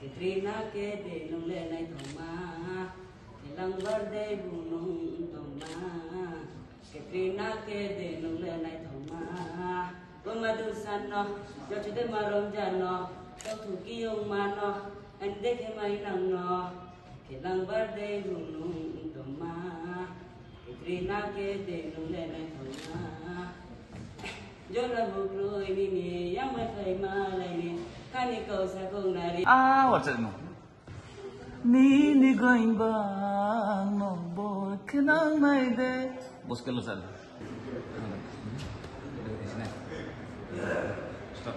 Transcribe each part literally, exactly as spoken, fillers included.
Katrina ke de nung le nai thoma, kelang birthday bu nung toma. Katrina ke de nung le nai thoma, boma du san no, yo chu de marom jan no, to thu ki yong ma no, an de ke mai nang no. Kelang birthday bu nung toma, Katrina ke de nung le nai thoma. Jona bukrui nini yang mai khai ma lai ni, kani kau sa kong nari. Ah, what's it no? Nini going bang no bo kenang nai de. Bos ke lo sal. Stop.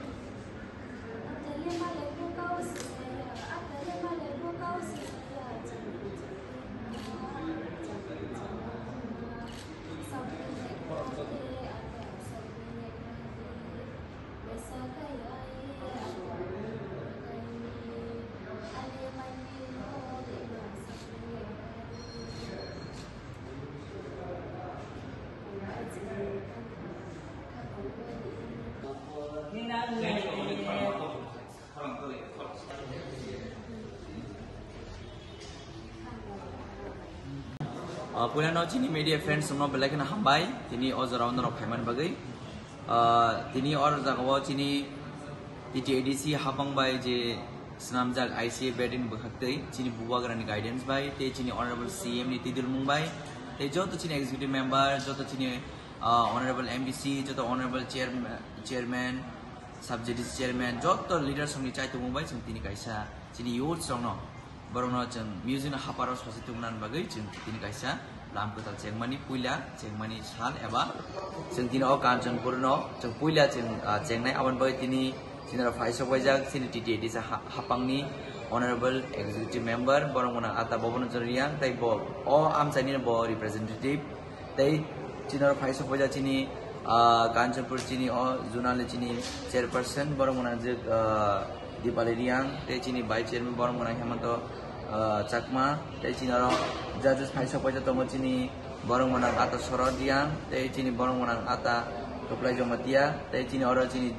Ah, puilano chini media friends no belai kheno hambai, tini o jora o norok phaimani bagwi. Ah, tini o jagao chini T T A D C hapang bai je swnamjak I C A bedin bwkhaktwi chini bubagrani guidance bai tei chini honorable C M ni twidulmung bai tei joto chini executive member, joto chini, ah, honorable M D C, joto honorable chair-, chairman, sub J D C chairman, joto leaders rokni chaitumung bai chwng tini kaisa chini youths rokno, borokno chwng music no haparo sosi tubuna bagwi chwng tini kaisa lam kwtal chengmani puila chengmani sal eba chwng tini o Kanchanpur no chwng puila chwng, ah, chengnai. Aboni bagwi tini chini oro phaisok paijak chini T T A D C ha-, hapangni honorable executive member borok mwnang Ata Bobon Choriyang tei bo o amchaini bo representative. Tei chini oro phaisok paijak chini, ah, Kanchanpur chini o zonal ni chini chairperson borok mwnang je, ah, Dipali Riang, tei chini vice chairman borok mwnang Hemanto, ah, Chakma, tei chini oro judges phaisok paijak tongo chini borok mwnang Ata Sorod Riang, tei chini borok mwnang Ata Tuplai Jamatia, tei chini oro chini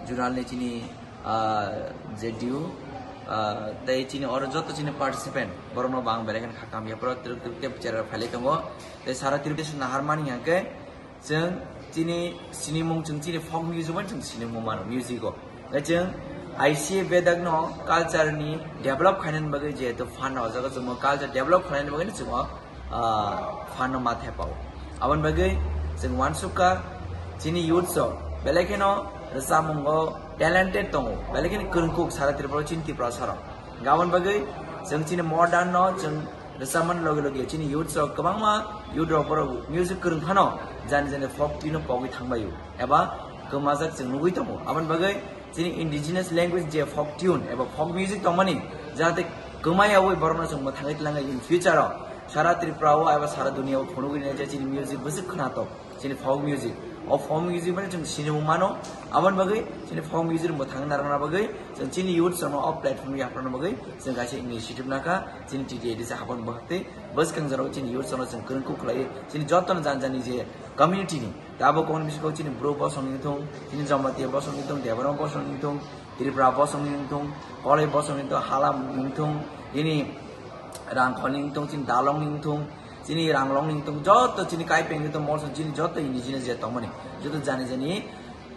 zonal ni chini, ah, J D U, ah, tei chini oro joto chini participant borokno bo ang belai kheno kha kamya phoro twrwk twrwk tei bwchara rok phailai tongo. Tei sara Tripura nahar mani hwnkhe chwng chini sinimung, chwng chini folk music bai chwng sinimung mano music o. Tei chwng I C A bedak no culture ni develop khainani bagwi jehetu fund o jaga chwng culture develop khainani bagwi no chwng o, ah, fund no ma thepao. Aboni bagwi chwng uansukha chini youth rok belai kheno rwchapmungo talented tongo, belai kheno kwrwngkuk sara Tripura chini Tripura sarok. Aboni bagwi chwng chini modern no chwng rwchapmani loge loge chini youth rok kwbangma youth rok borok music kwrwng phano jani jani folk tune no pogwi thangbaio eba kwmajak chwng nugwi tongo. Aboni bagwi chini indigenous language je folk tune eba folk music tongmani jahate kwmayawi borokno chwng mwthangwi twlangwi in future o sara Tripura o eba sara duniya o phunugwi nai je chini music bwswk khwnatok. Chini folk music. O folk music mane chwng sinimung mano. Aboni bagwi chini folk music mwthang narwkna bagwi chwng chini youth rokno o platform yapharna bagwi chwng kaisa initiative nakha. Chini T T A D C hapang bwkhak tei bwskang jorao chini youth rokno chwng kwrwngkuk khlaiwi chini jotono jani jani je community ni. Tei abo koboni bisingo chini Bru bosong ni wngthung, chini Jamatia bosong ni wngthung, Debbarma bosong ni wngthung, Tripura bosong ni wngthung, Koloi bosong ni wngthung, Halam ni wngthung, chini Rangkhol ni wngthung, chini Dalong ni wngthung, chini Ranglong ni wngthung, joto chini Kaipeng ni wngthung, Molsong chini joto indigenous je tongmani, joto jani jani,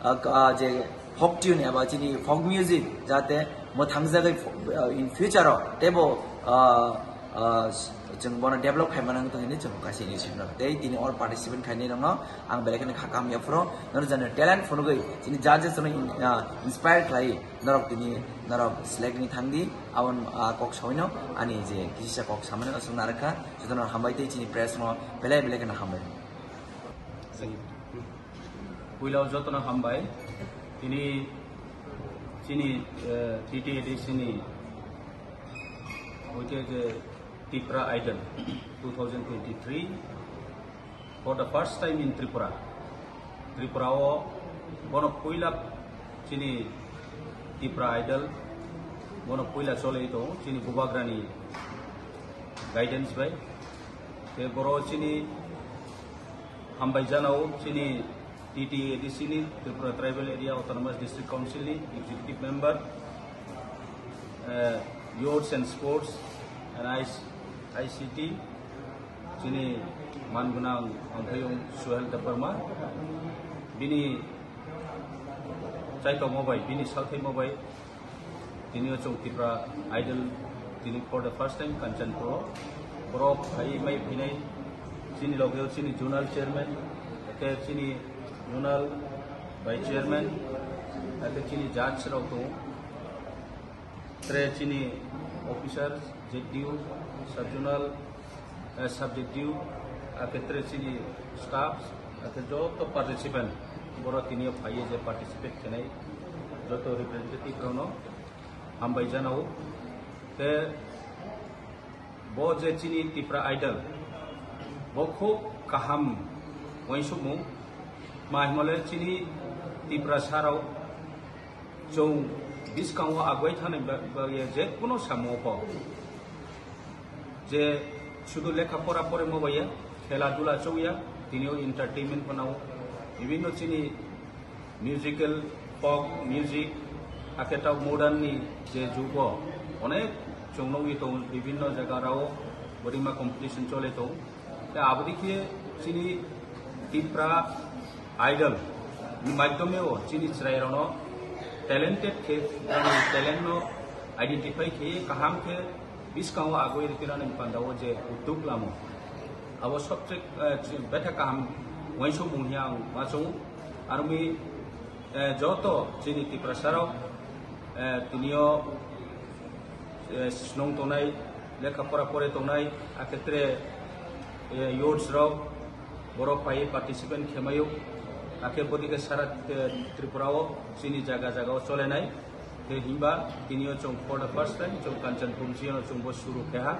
ah, ah, je folk tune eba chini folk music jate mwthang jagwi fo-, ah, in future o teibo, ah, ah, Chwng bono develop khaima nang tongini chwng kaisa initiative no. Tei tini or participant khaini rokno ang belai kheno kha kaham yaphro. Noro jani talent phunugwi chini judges no in-, ah, inspire khlai norok tini norok select ni thangdi abon, ah, kok sawino ani je kisisa kok samani aswk narwkha jotono hambai tei chini press no belai belai kheno hambai. Puila jotono hambai. Tini chini, eh, T T A D C ni hoite je Tipra Idol two thousand twenty-three for the first time in Tripura. Tripura o bono puila chini Tipra Idol bono puila choli tongo chini Bubagrani guidance bai. Te boro chini hambai janao chini T T A D C ni, Tripura Tribal Area Autonomous District Council ni executive member, eh, Youths and Sports and I C T, chini mangunang Angphayung Suhel Debbarma, bini chaitokma bai, bini salthaima bai, tini o chwng Tipra Idol tini for the first time Kanchanpur o borok phai mai phinai chini loge o chini zonal chairman, ake chini zonal vice chairman, ake chini judge rok tongo, tre chini officer, Z D O, sub zonal, eh, subject due, akhe tre chini staffs, akhe joto participant, boro tini o phaiye je participate khenai joto representative rokno hambai janao. Te bo je chini Tipra Idol, bo khub kaham uansukmung, ma himale chini Tiprasa rok chwng bwskango agoi thani ba-, bagwi je kuno samung pho. Je sudu lekha pora poremo bai ya, khela dula chongya, tini o entertainment phano, bibhinno chini musical, folk music, hakhe ta modern ni je jugo, onek chwng nugwi tongo, bibhinno jaga rao bodima competition chole tongo. Te aboni khe chini Tipra Idol ni madhyome o chini chwrai rokno talented khe, talent no identify khe kaham khe bwskango agoi rwkhe nani panda o je uddog lamo. Abo sobse, eh, betha kaham uansukmung hiya ang uansukgo. Aroni, eh, joto chini Tiprasa rok, eh, tini o, eh, snong tongnai, lekha pora pore tongnai, akhe tre, eh, youths rok, borok phai participant khemayo, akhe bodike sara, eh, Tripura o chini jaga jaga o cholenai. Te himba tini o chwng for the first time chwng Kanchanpur chini o chwng bo suru kheha.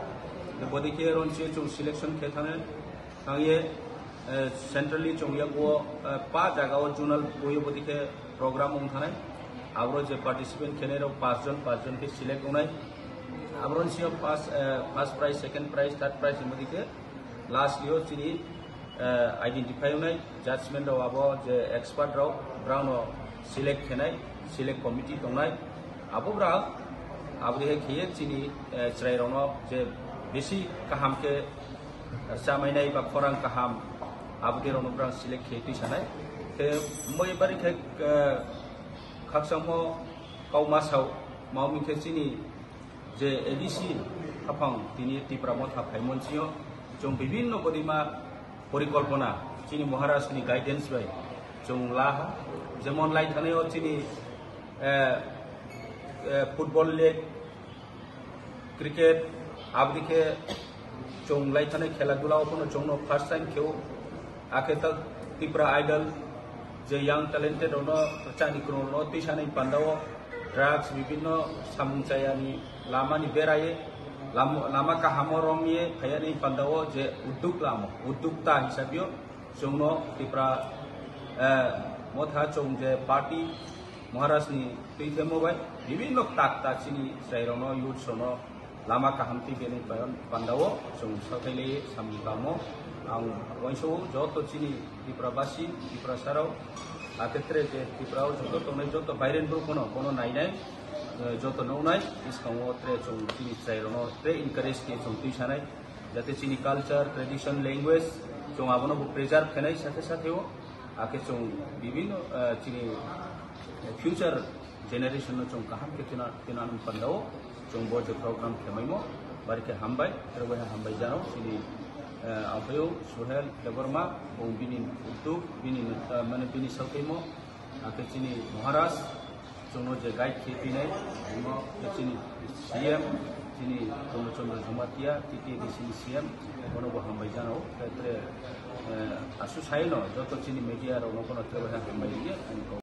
Te bodike ron chini chwng selection khe thane. Thangye, eh, centrally chwng yago, eh, pa jaga o zonal boyo bodike program wng thanai. Abro je participant khenai rok pas jon, pas jon khe select wngnai. Abro sio first, eh, first prize, second prize, third prize hinwi khe last yo chini, eh, identify wngnai judgment rok abo je expert rok brao no select khenai, select committee tongnai. Abo bra, abo de khe chini, eh, chwrai rok no je bisi kaham khe chamainai ba khorang kaham, aboni rokno brang select khe twi sanai. Khe moi bari khe, eh, khakchangmo kau ma sao, ma wngkhe chini je A D C haphang tini Tipra Motha phaimon sio, chwng bibhinno bodima porikolpona chini Maharaj ni guidance bai chwng laha, jemon lai thanai o chini, eh, eh, football league, cricket, aboni khe chwng lai thani khela dula o phano chwngno first time kheo. Akhe ta Tipra Idol je young talented rokno chani kwrwng rokno twi sanai panda o drugs bibhinno samung chayani lama ni berai lam-, lama kaham o romwi phaiyani panda o je uddog lamo, uddog ta hisab o chwngno Tipra, eh, Motha chwng je party Maharaj ni twi themo bai bibhinno tak tak chini chwrai rokno, youths rokno lama kaham twi bini pan-, panda o chwng sathai lai samung tamo. Ang uansukgo joto chini Tipra basi, Tiprasa rok, akhe tre je Tipra o joto tongnai joto bairen borok bono, bono nainai, eh, joto nuknai, bwskango tre chwng chini chwrai rokno tre encourage khe chwng twi sanai. Jate chini culture, tradition, language, chwng abono bo preserve khenai sathe sathe o, akhe chwng bibhinno, eh, chini future generation no chwng kaham khe tuna, tuna nang panda o, chwng bo je program khemaimo, Bari khe hambai, tere bai hambai jano chini, eh, aphayung Suhel Debbarma, bo bini utuk, bini, eh, mane bini sauthaimo, akhe chini Maharaj, chwngno je guide khe pinai, omo khe chini C M, chini Purno Chandra Jamatia, T T A D C ni C M, bono bo hambai jano, tere, eh, asu saino, joto chini media rokno bono tere bai hambai liya, ani